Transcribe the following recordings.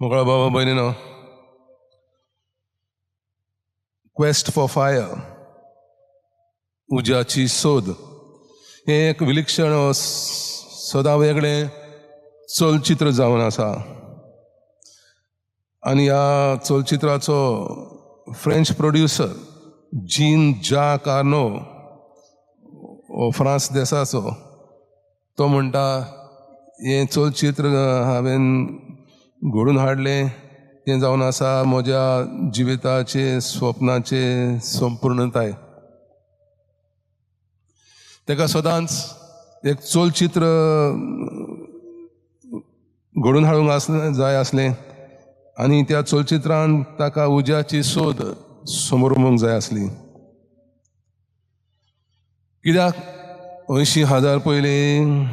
मोगळा बाबा भयणीनो, quest for fire, उज्याची सोद हें एक विलक्षण सदां वेगळें चलचित्र जावन आसा. आनी ह्या चलचित्राचो फ्रेंच प्रोड्युसर जीन जाक आर्नो, हो फ्रांस देसाचो, तो म्हणटा हें चलचित्र हांवें घडून हाडलें तें जावन आसा म्हज्या जिविताचे स्वप्नाचे संपूर्णताय. ताका सदांच एक चलचित्र घडून हाडूंक आसलें जाय आसलें आनी त्या चलचित्रान ताका उज्याची सोद समोर उमोवंक जाय आसली. कित्याक 80,000 पयलीं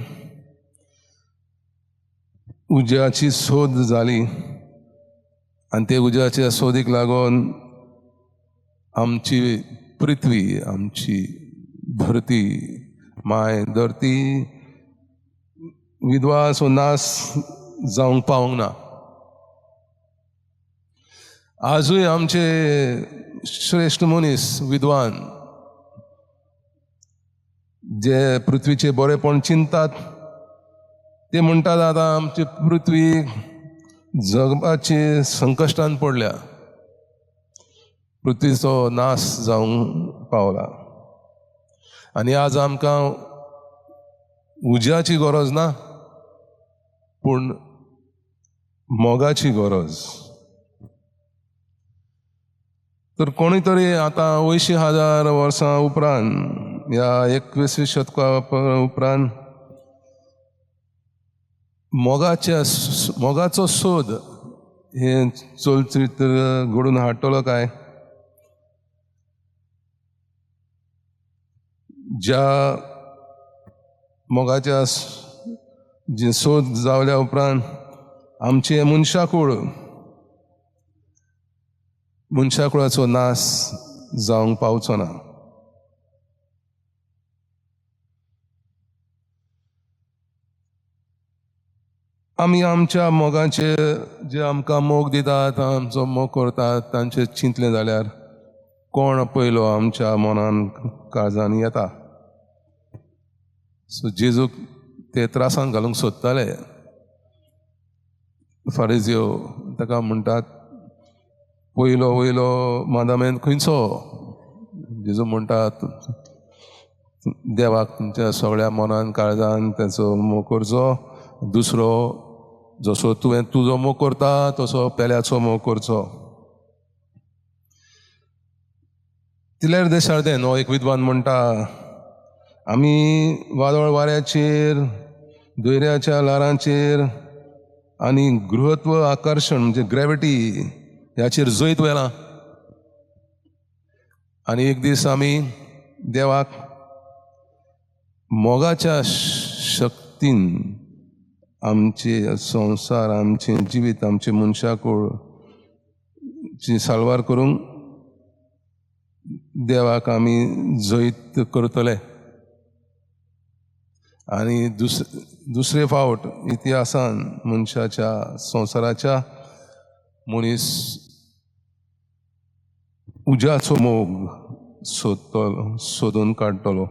उज्याची सोद जाली आनी ते उज्याच्या सोदीक लागून आमची पृथ्वी, आमची धरती, माय धरती विद्वास नाश जावंक पावंक ना. आजूय आमचे श्रेश्ठ मनीस विद्वान जे पृथ्वीचे बरेपण चिंतात ते म्हणटात आतां आमची पृथ्वी जगपाचे संकश्टान पडल्या, पृथ्वीचो नाश जावंक पावला आनी आज आमकां उज्याची गरज ना पूण मोगाची गरज. तर कोणी तरी आतां 80,000 वर्सां उपरांत ह्या 21व्या शतका उपरांत मोगाचो सोद हें चलचित्र घडून हाडटलो काय? ज्या मोगाच्या जे सोद जावल्या उपरांत आमचें मनशाकूळ मनशाकुळाचो नाश जावंक पावचो ना. आमी आमच्या मोगाचे जे आमकां मोग दितात, आमचो मोग करतात तांचे चिंतलें जाल्यार कोण पयलो आमच्या मनान काळजान येता. सो जेजूक ते त्रासान घालूंक सोदताले. फारिजियो ताका म्हणटात पयलो वयलो मादामेन खंयचो? जेजू म्हणटात देवाक तुमच्या सगळ्या मनान काळजान ताचो मोग करचो, दुसरो जसो तुवें तुजो मोग करता तसो पेल्याचो मोग करचो. तिलेर देशार्देन हो एक विद्वान म्हणटा आमी वादळ वाऱ्याचेर, दर्याच्या ल्हारांचेर आनी गृहत्व आकर्शण म्हणजे ग्रॅविटी ह्याचेर जैत व्हेलां आनी एक दीस आमी देवाक मोगाच्या शक्तीन आमचे संवसार, आमचें जिवीत, आमचें मनशाकूळ ची साल्वार करूंक देवाक आमी जैत करतले. आनी दुसरे फावट इतिहासान मनशाच्या संवसाराच्या मनीस उज्याचो मोग सोदतलो, सोदून काडटलो.